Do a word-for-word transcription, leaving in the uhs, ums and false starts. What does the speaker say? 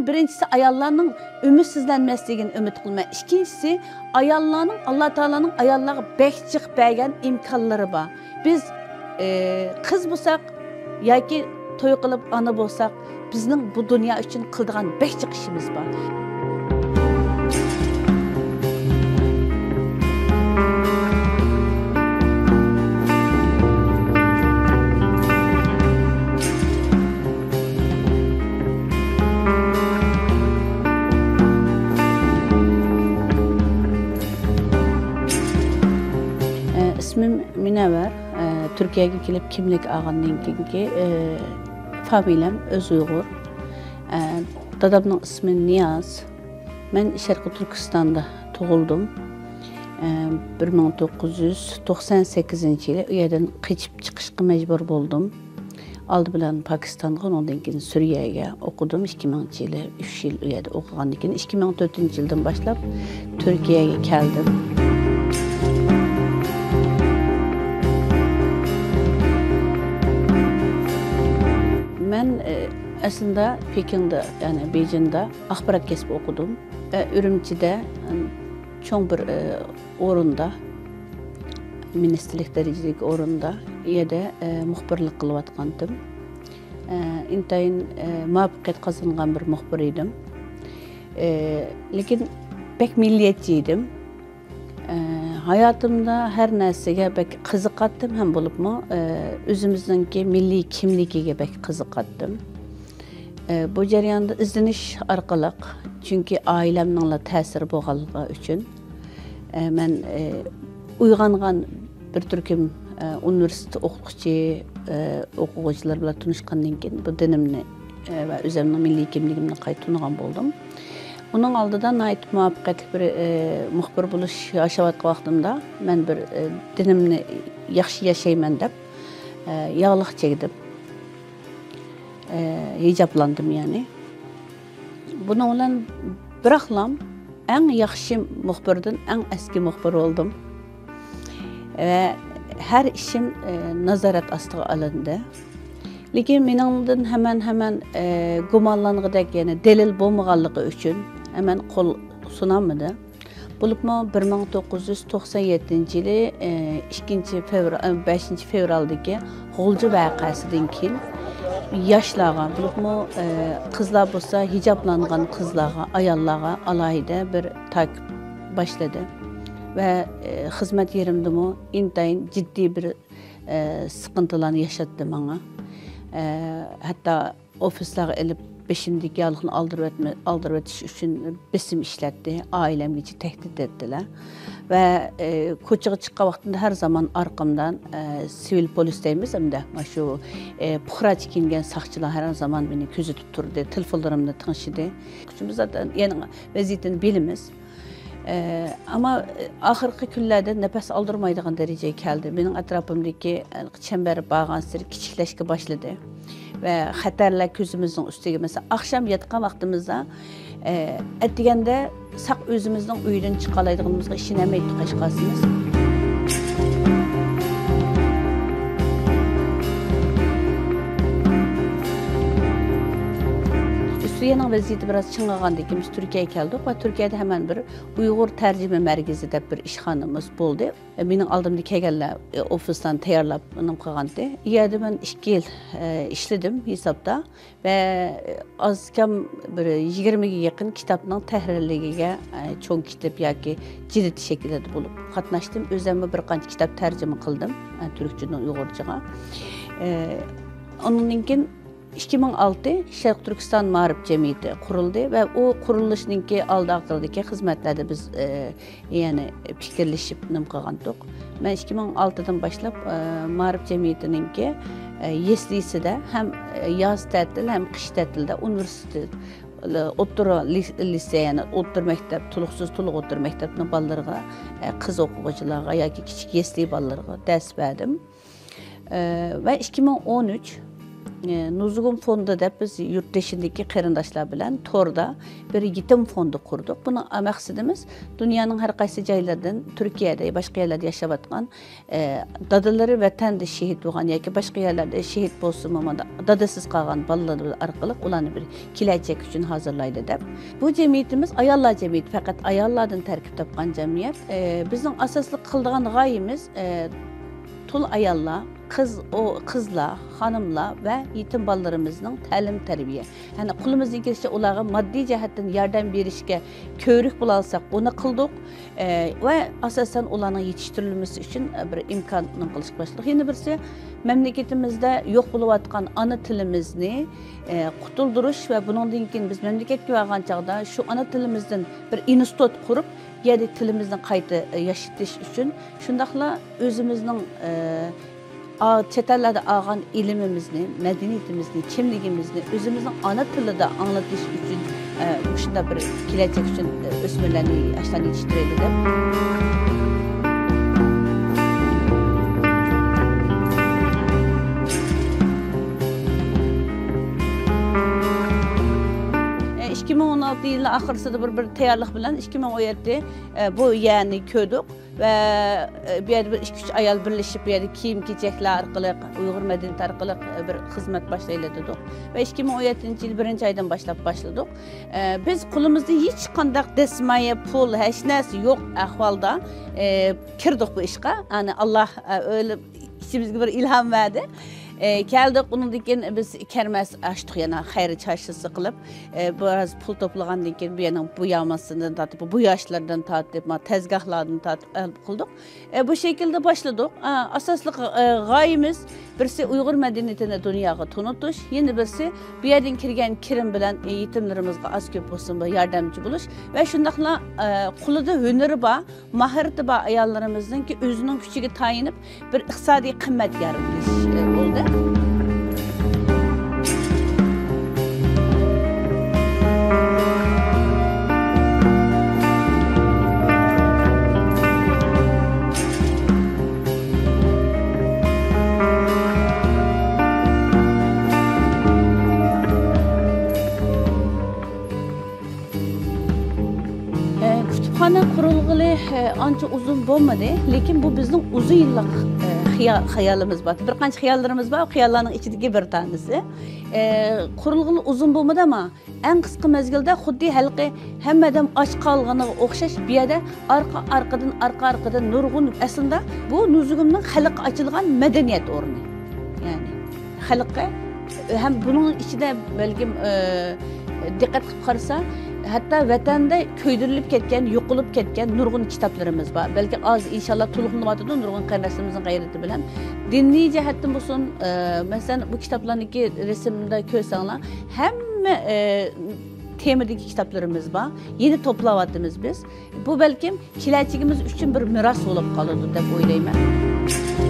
بىرىنچىسى، ئاياللارنىڭ ئۈمىدسىزلەنمەسلىكىنى ئۈمىد قىلىمەن. ئىككىنچىسى، ئاياللارنىڭ، ئاللا تائالانىڭ ئاياللارغا بەك جىق بەرگەن ئىمكانلىرى بار. بىز، ئى، قىز بولساق ياكى توي قىلىپ ئانا بولساق، بىزنىڭ بۇ دۇنيا ئۈچۈن قىلىدىغان بەك جىق ئىشىمىز بار. ئىسمىم مۇنەۋۋەر. تۈركىيەگە كېلىپ كىملىك ئالغاندىن كېيىنكى، فامىلەم ئۆزئۇيغۇر. دادامنىڭ ئىسمى نىياز. مەن شەرقىي تۈركىستاندا تۇغۇلدۇم. بىر مىڭ توققۇز يۈز توقسان سەككىزىنچى يىلى ئۇ يەردىن قېچىپ چىقىشقا مەجبۇر بولدۇم. ئالدى بىلەن پاكىستانغا، ئۇنىڭدىن كېيىن سۈرىيەگە ئوقۇدۇم. ئىككى مىڭىنچى يىلى ئۈچ يىل ئۇ يەردە ئوقۇغاندىن كېيىن، ئىككى مىڭ تۆتىنچى يىلدىن باشلاپ تۈركىيەگە كەلدىم. مەن، ئە، ئەسلىدە پېكىندا، يەنى بېيجىڭدا ئاخبارات كەسپى ئوقۇدۇم. ئە، ئۈرۈمچىدە، ئەم، چوڭ بىر، ئە، ئورۇندا، مىنىستىرلىك دەرىجىلىك ئورۇندا، ئۇ يەردە، ئە، مۇخبىرلىق قىلىۋاتقانتىم. ئە، ئىنتايىن، ئە، مۇۋەپپەقىيەت قازانغان بىر مۇخبىر ئىدىم. ئە، لېكىن بەك مىللىيەتچى ئىدىم. ئە، ھاياتىمدا ھەر نەرسىگە بەك قىزىقاتتىم ھەم بولۇپمۇ، ئە، ئۆزىمىزنىڭكى مىللىي كىملىكىگە بەك قىزىقاتتىم. ئە، بۇ جەرياندا ئىزدىنىش ئارقىلىق، چۈنكى ئائىلەمنىڭلا تەسىرى بولغانلىقى ئۈچۈن، ئە، مەن، ئە، ئويغانغان بىر تۈركۈم، ئە، ئۇنىۋېرسىتېت ئوقۇتقۇچى، ئە، ئوقۇغۇچىلار بىلەن تونۇشقاندىن كېيىن، بۇ دىنىمنى، ئە، ۋە ئۆزۈمنىڭ مىللىي كىملىكىمنى قايتا تونۇغان بولدۇم. ئۇنىڭ ئالدىدا ناھايىتى مۇۋەپپەقىيەتلىك بىر، ئە، مۇخبىر بولۇش ياشاۋاتقان ۋاقتىمدا، مەن بىر، ئە، دىنىمنى ياخشى ياشايمەن دەپ، ئە، ياغلىق چەكتىم. ئە، ھىجابلاندىم، يەنى. بۇنىڭ بىلەن بىراقلام ئەڭ ياخشى مۇخبىردىن ئەڭ ئەسكى مۇخبىر بولدۇم. ۋە ھەر ئىشىم، ئە، نازارەت ئاستىغا ئالىندى. لېكىن مېنىڭدىن ھەمەن، ھەمەن، ئە، گۇمانلانغۇدەك، يەنى دەلىل بولمىغانلىقى ئۈچۈن ھەمەن قول سۇنالمىدى. بولۇپمۇ بىر مىڭ توققۇز يۈز توقسان يەتتىنچى يىلى، ئى، ئىككىنچى فېۋرال، ئى، بەشىنچى فېۋرالدىكى غۇلجا ۋەقەسىدىن كېيىن ياشلارغا، بولۇپمۇ، ئى، قىزلار بولسا ھىجابلانغان قىزلارغا، ئاياللارغا ئالاھىدە بىر تاكىپ باشلىدى. ۋە، ئى، خىزمەت يېرىمدىمۇ ئىنتايىن جىددىي بىر، ئى، سىقىنتىلارنى ياشاتتى ماڭا. ئى، ھەتتا ئوفىسلارغا ئېلىپ، بېشىمدىكى ياغلىقنى ئالدۇرۇۋەتمە-، ئالدۇرۇۋېتىش ئۈچۈن بېسىم ئىشلەتتى، ئائىلەمگىچە تەھدىت ئەتتىلەر. ۋە، ئى، كوچىغا چىققان ۋاقتىمدا ھەر زامان ئارقامدىن، ئى، سىۋىل پولىس دەيمىز ئەمدى، مانا شۇ، ئى، پۇقراچە كىيىنگەن ساقچىلار ھەر زامان مېنى كۆزىتىپ تۇردى، تېلېفونلىرىمنى تىڭشىدى. بىز زادى يەنە ۋەزىيىتىنى بىلىمىز. ئە، ئەمما ئاخىرقى كۈنلەردە نەپەس ئالدۇرمايدىغان دەرىجىگە كەلدى. مېنىڭ ئەتراپىمدىكى، ئە، چەمبەر بارغانسېرى كىچىكلەشكە باشلىدى. ۋە خەتەرلەر كۆزىمىزنىڭ ئۈستىگە، مەسىلەن، ئاخشام ياتقان ۋاقتىمىزدا، ئە، ئەتىگەندە ساق ئۆزىمىزنىڭ ئۆيىدىن چىقالايدىغىنىمىزغا ئىشىنەلمەيتتۇق ھېچقايسىمىز. سۈرىيەنىڭ ۋەزىيىتى بىراز چىڭىغاندىن كېيىن بىز تۈركىيەگە كەلدۇق ۋە تۈركىيەدە ھەمەن بىر ئۇيغۇر تەرجىمە مەركىزى دەپ بىر ئىشخانىمىز بولدى. مېنىڭ ئالدىمدا كەلگەنلەر، ئوفىسلارنى تەييارلاپ نېمە قىلغانتى. ئۇ يەردە مەن ئىككى يىل، ئىشلىدىم ھېسابتا ۋە ئاز كەم بىر يىگىرمىگە يېقىن كىتابنىڭ تەھرىرلىكىگە، چوڭ كىتاب ياكى جىلىد شەكلىدە بولۇپ قاتناشتىم. ئۆزۈممۇ بىر قانچە كىتاب تەرجىمە قىلدىم، تۈركچىدىن ئۇيغۇرچىغا. ئۇنىڭدىن كېيىن ئىككى مىڭ ئالتە شەرقىي تۈركىستان مائارىپ جەمئىيىتى قۇرۇلدى ۋە ئۇ قۇرۇلۇشنىڭكى ئالدى ئاقىرىدىكى خىزمەتلەردە بىز، ئە، يەنى پىكىرلىشىپ نېمە قىلغانتۇق. مەن ئىككى مىڭ ئالتىدىن باشلاپ، ئە، مائارىپ جەمئىيىتىنىڭكى، ئە، يەسلىسىدە ھەم، ئە، ياز تەتىل ھەم قىش تەتىلدە ئۇنىۋېرسىتېت، ئوتتۇرا لىس-، لىسېي، يەنى ئوتتۇرا مەكتەپ، تولۇقسىز تولۇق ئوتتۇرا مەكتەپنىڭ بالىلىرىغا، ئە، قىز ئوقۇغۇچىلارغا ياكى كىچىك يەسلى بالىلىرىغا دەرس بەردىم. ئە، ۋە ئىككى مىڭ ئون ئۈچ ئى، نۇزۇگۇم فوندى دەپ بىز يۇرت دېشىندىكى قېرىنداشلار بىلەن توردا بىر يېتىم فوندى قۇردۇق. بۇنىڭ مەقسىتىمىز دۇنيانىڭ ھەر قايسى جايلىرىدىن، تۈركىيەدە، باشقا يەرلەردە ياشاۋاتقان، ئى، دادىلىرى ۋەتەندە شېھىت بولغان ياكى باشقا يەرلەردە شېھىت بولسىمۇ، مۇنداق دادىسىز قالغان بالىلىرى ئارقىلىق ئۇلارنى بىر كېلەچەك ئۈچۈن ھازىرلايلى دەپ. بۇ جەمئىيىتىمىز ئاياللار جەمئىيىتى، پەقەت ئاياللاردىن تەركىب تاپقان جەمئىيەت. ئى، بىزنىڭ ئاساسلىق قىلىدىغان غايىمىز، ئى، تۇل ئاياللار، قىز، ئو-، قىزلار، خانىملار ۋە يېتىم بالىلىرىمىزنىڭ تەلىم-تەربىيە. يەنى قولىمىزدىن كېلىشىچە ئۇلارغا ماددىي جەھەتتىن ياردەم بېرىشكە كۆۋرۈك بولالىساق، ئۇنى قىلدۇق. ئە، ۋە ئاساسەن ئۇلارنىڭ يېتىشتۈرۈلمىسى ئۈچۈن، ئە، بىر ئىمكاننى قىلىشقا باشلىدۇق. يەنە بىرسى، مەملىكىتىمىزدە يوق بولۇۋاتقان ئانا تىلىمىزنى، ئە، قۇتۇلدۇرۇش ۋە بۇنىڭدىن كېيىن بىز مەملىكەتكە بارغان چاغدا شۇ ئانا تىلىمىزدىن بىر ئىنستىتۇت قۇرۇپ، يەنى تىلىمىزنى قايتا، ئە، ياشىتىش ئۈچۈن، شۇنداقلا ئۆزىمىزنىڭ، ئە، ئا-، چەت ئەللەردە ئالغان ئىلمىمىزنى، مەدەنىيىتىمىزنى، كىملىكىمىزنى ئۆزىمىزنىڭ ئانا تىلىدا ئاڭلىتىش ئۈچۈن، ئە، مۇشۇنداق بىر كېلەچەك ئۈچۈن، ئە، ئۆسمۈرلەرنى، ياشلارنى يېتىشتۈرەيلى دەپ. ئە، ئىككى مىڭ ئون ئالتە يىلى ئاخىرسىدا بىر، بىر تەييارلىق بىلەن ئىككى مىڭ ئون يەتتە، ئە، بۇ يەرنى كۆردۇق. ۋە، ئە، بۇ يەردە بىر ئىككى-ئۈچ ئايال بىرلىشىپ، بۇ يەردە كىيىم-كېچەكلەر ئارقىلىق، ئۇيغۇر مەدەنىيىتى ئارقىلىق، ئە، بىر خىزمەت باشلايلى دېدۇق. ۋە ئىككى مىڭ ئون يەتتىنچى يىل بىرىنچى ئايدىن باشلاپ باشلىدۇق. ئە، بىز قولىمىزدا ھېچقانداق دەسمايە، پۇل، ھېچ نەرسە يوق ئەھۋالدا، ئە، كىردۇق بۇ ئىشقا. يەنى ئاللا، ئە، ئۆيلە-، ئىچىمىزگە بىر ئىلھام بەردى. ئە، كەلدۇق، ئۇنىڭدىن كېيىن بىز كەرمەس ئاچتۇق يەنە خەير چارشىسى قىلىپ. ئە، بىراز پۇل توپلىغاندىن كېيىن، بۇ يەرنىڭ بۇيامىسىدىن تارتىپ، بوياچلاردىن تارتىپ، ما تەزگاھلاردىن تارتىپ، ئە، قىلدۇق. ئە، بۇ شەكىلدە باشلىدۇق. ئە، ئاساسلىق، ئە، غايىمىز بىرسى ئۇيغۇر مەدەنىيىتىنى دۇنياغا تونۇتۇش، يەنە بىرسى بۇ يەردىن كىرگەن كىرىم بىلەن، ئە، يېتىملىرىمىزغا ئاز كۆپ بولسۇن بىر ياردەمچى بولۇش ۋە شۇنداقلا، ئە، قولىدا ھۈنىرى بار، ماھارىتى بار ئاياللىرىمىزنىڭكى ئۆزىنىڭ كۈچىگە تايىنىپ، بىر ئىقتىسادىي قىممەت يارىتىش، ئە، بولدى. ئە، كۇتۇپخانا قۇرۇلغىلى، ئە، ئانچە ئۇزۇن بولمىدى، لېكىن بۇ بىزنىڭ ئۇزۇن يىللىق، ئە، خىيا-، خىيالىمىز بار. بىر قانچە خىياللىرىمىز بار، ئۇ خىياللارنىڭ ئىچىدىكى بىر تانىسى. ئە، قۇرۇلغىلى ئۇزۇن بولمىدى، ئەمما ئەڭ قىسقا مەزگىلدە خۇددى ھېلىقى ھەممە ئادەم ئاچ قالغىنىغا ئوخشاش، بۇ يەردە ئارقا-ئارقىدىن، ئارقا-ئارقىدىن نۇرغۇن، ئەسلىدە بۇ نۇزۇگۇمنىڭ خەلققە ئاچىلغان مەدەنىيەت ئورنى. يەنى خەلققە ھەم بۇنىڭ ئىچىدە بەلكىم، ئە، دىققەت قىلىپ قارىسا، ھەتتا ۋەتەندە كۆيدۈرۈلۈپ كەتكەن، يوقىلىپ كەتكەن نۇرغۇن كىتابلىرىمىز بار. بەلكى ھازىر ئىنشاللا تولۇقلىنىۋاتىدۇ، نۇرغۇن قېرىنداشلىرىمىزنىڭ غەيرىتى بىلەن. دىنىي جەھەتتىن بولسۇن، ئە، مەسىلەن، بۇ كىتابلارنىڭكى رەسىمىدە كۆرسەڭلار، ھەممە، ئە، تېمىدىكى كىتابلىرىمىز بار. يەنە توپلاۋاتىمىز بىز. بۇ بەلكىم كېلەچىكىمىز ئۈچۈن بىر مىراس بولۇپ قالىدۇ دەپ ئويلايمەن.